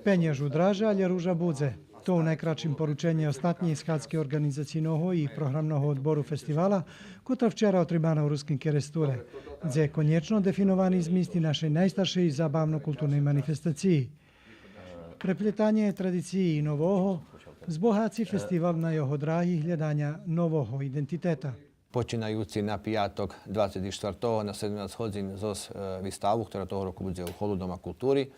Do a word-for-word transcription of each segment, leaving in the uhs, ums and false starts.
Пенєж удража, алє ружа будзе. То у найкратшим порученє остатнєй схадзки Орґанизацийного и Програмного одбору фестивала, котра вчера отримана у Руским Керестуре, дзе конєчно дефиновани змисти нашей найстаршей забавно-културней манифестациї. Преплєтанє традициї и нового збогаци фестивал на його драги глєданя нового идентитета. Починаюци на пияток двацец штвартого на седемнац годзин зоз, е, виставу, котра того року будзе у холу Дома култури,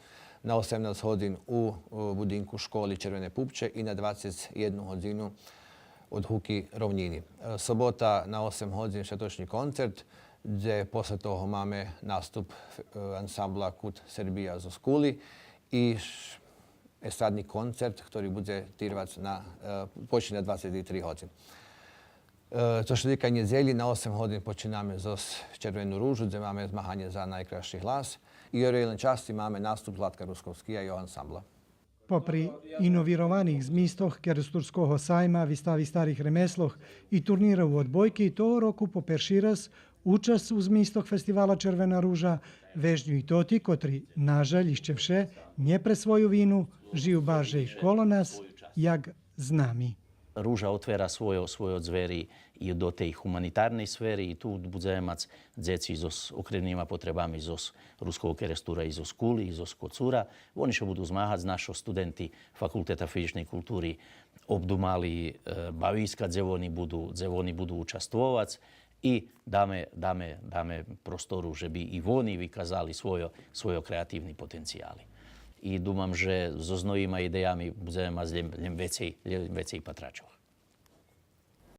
на осемнац годзин у, у будинку школи Червене пупче и на двацец єдну годзину Одгуки ровнїни. Е, собота на осем годзин святочни концерт, дзе после того маме наступ, е, ансамбла Кут Сербия зоз Кули и ш-, естрадни концерт, котри будзе тирвац на, е, почине двацец три годзин. Е, цо ше тика нєдзелї, на осем годзин починаме зоз Червену ружу, дзе маме змаганє за найкрасши глас. И о єден час маме наступ Златка Русковския и ансамбла. Попри иновированих змистох Керестурского сайма, вистави старих ремеслох и турнира у одбойки, того року по перши раз учасц у змистох фестивала Червена ружа вежню и тоти котри, нажаль, ище вше, нє пре свою вину, жию баржей коло нас, як з нами. Ружа отвера свойо, свойо дзвери и до тей гуманитарней сфери, и ту будземе мац дзеци зоз окремнима потребами зоз Руского Керестура и зоз Кули, и зоз Коцура. Вони ше буду змагац, нашо студенти Факултета физичней култури обдумали, е, бависка дзе вони буду, дзе вони буду участвовац и даме, даме, даме простору же би и вони виказали свойо, свойо креативни потенцияли. И думам же зоз новима идеями будземе мац лєм, лєм вецей, лєм вецей патрачох.